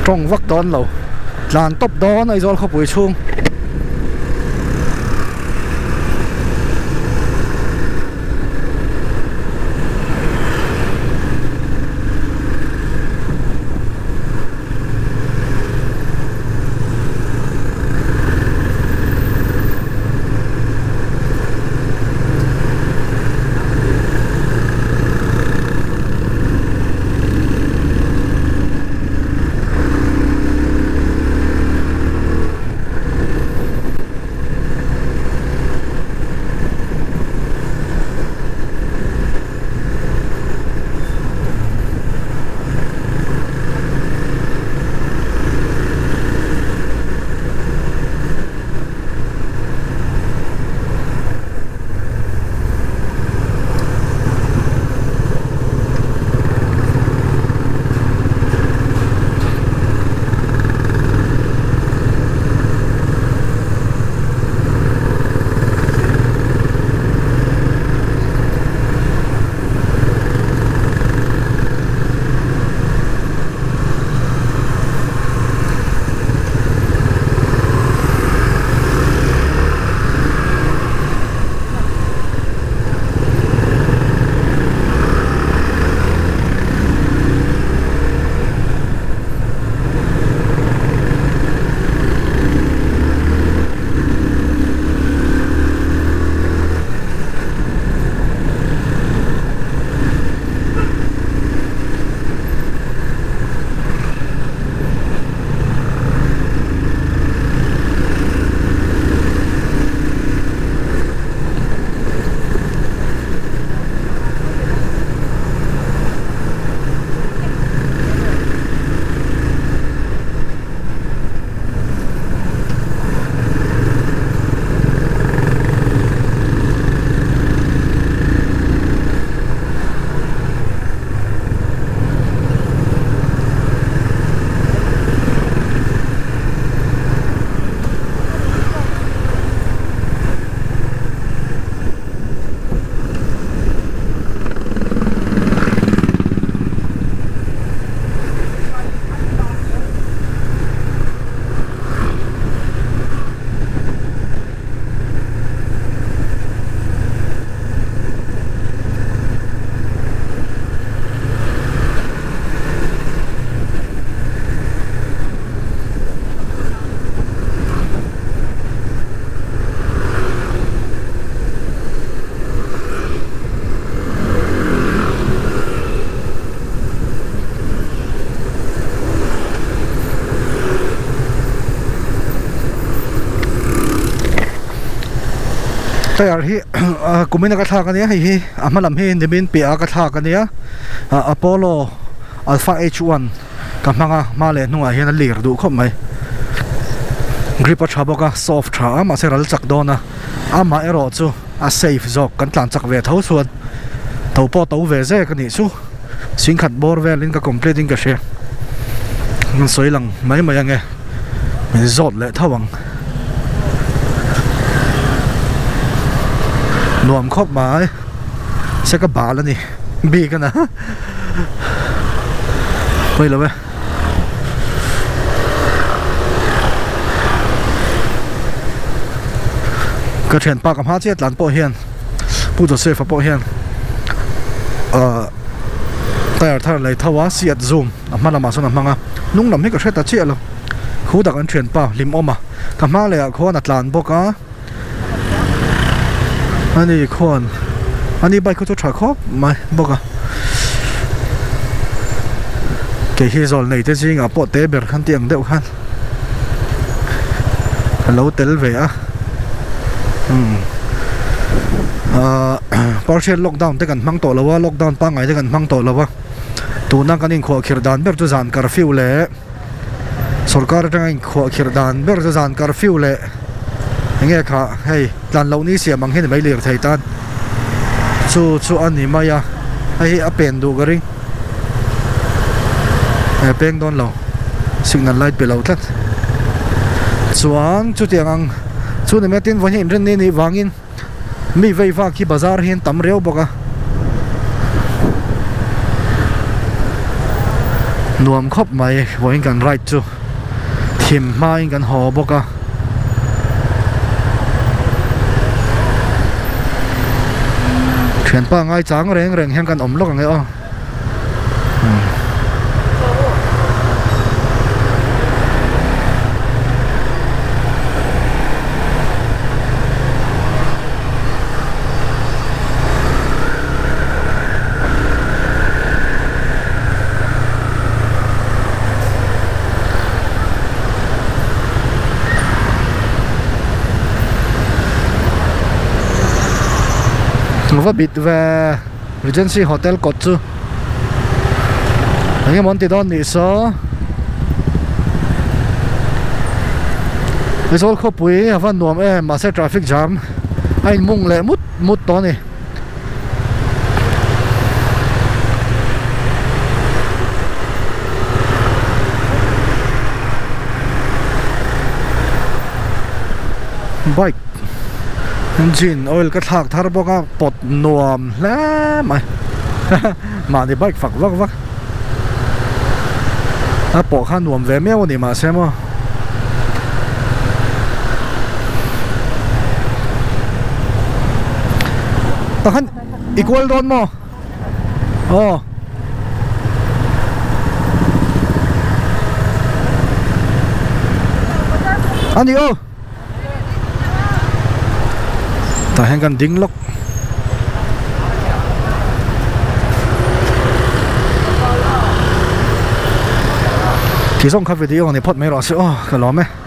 Tawng vak dawn lo. Tlan tawp dawn Aizawl khawpui chhung. Tyre hi kumin a ka thlak ania hei hi a hma lam hi nimin piah a ka thlak ania Apollo Alpha H1 ka hmang a hma leh hnungah hian a lir duh khawp mai grip a tha bawk a soft tha a mahse ral chak dawn a amah erawh chu a safe zawk kan tlan chak ve tho chuan to pawh to ve zek a nih chu singkhat bawr velin ka complete in ka hria an sawi lang mai mai ange min zawt leh tho ang nuam khawp mai se ka bal a ni bik a na. Pawi lo e. Ka thianpa ka hma chiah tlan pawh hian Pu Joseph-a pawh hian ahh tyre thar lei tho a seat zoom a hma lamah sawn a hmang a hnung lam hi ka hre ta chiah lo khu dak an thianpa hlimawm a ka hma leh ah khuan a tlan bawk a. Ani khuan ani bike khu chu tha khawp mai bawk a kei hi zawl nei te zingah pawh te ber khan tih ang deuh khan a lo tel ve a umm ahh partial lockdown te kan hmang tawh lo a lockdown pangngai te kan hmang tawh lo a tuna kan inkhuahkhirh dan ber chu zan curfew leh. Sorkar atanga inkhuahkhirh dan ber chu zan curfew leh enge kha hei tlan loh ni siam ang hi ni mai lirthei tan chu chu a ni mai a hei hi a pen duh ka ring e peng dawn lo signal light pe lo tlat chuan chutiang ang chu ni mai tin vawiin hi inrinni nih vangin. Mi vei vak hi bazar hian tam riau bawk a. Nuam khawp mai vawiin kan ride chu thim hmain kan haw bawk a. Thianpa ngai chang reng reng hian kan awm lawk ang e aw. Va bit ve Regency Hotel kawt chu eng emaw an ti dawn nih saw Aizawl khawpui a va nuam em mahse traffic jam a inmung leh mut mut tawh a ni. Bike engine oil ka thlak thar bawk a pawt nuam hle mai mahni bike fak vak vak a pawh kha nuam ve miau a ni mahse maw. Takhan i kual dawn maw? Aw. A ni aw. Tah hian kan ding lawk. Ti zawng kha video ni phawt mai rawh se aw ka lawm e.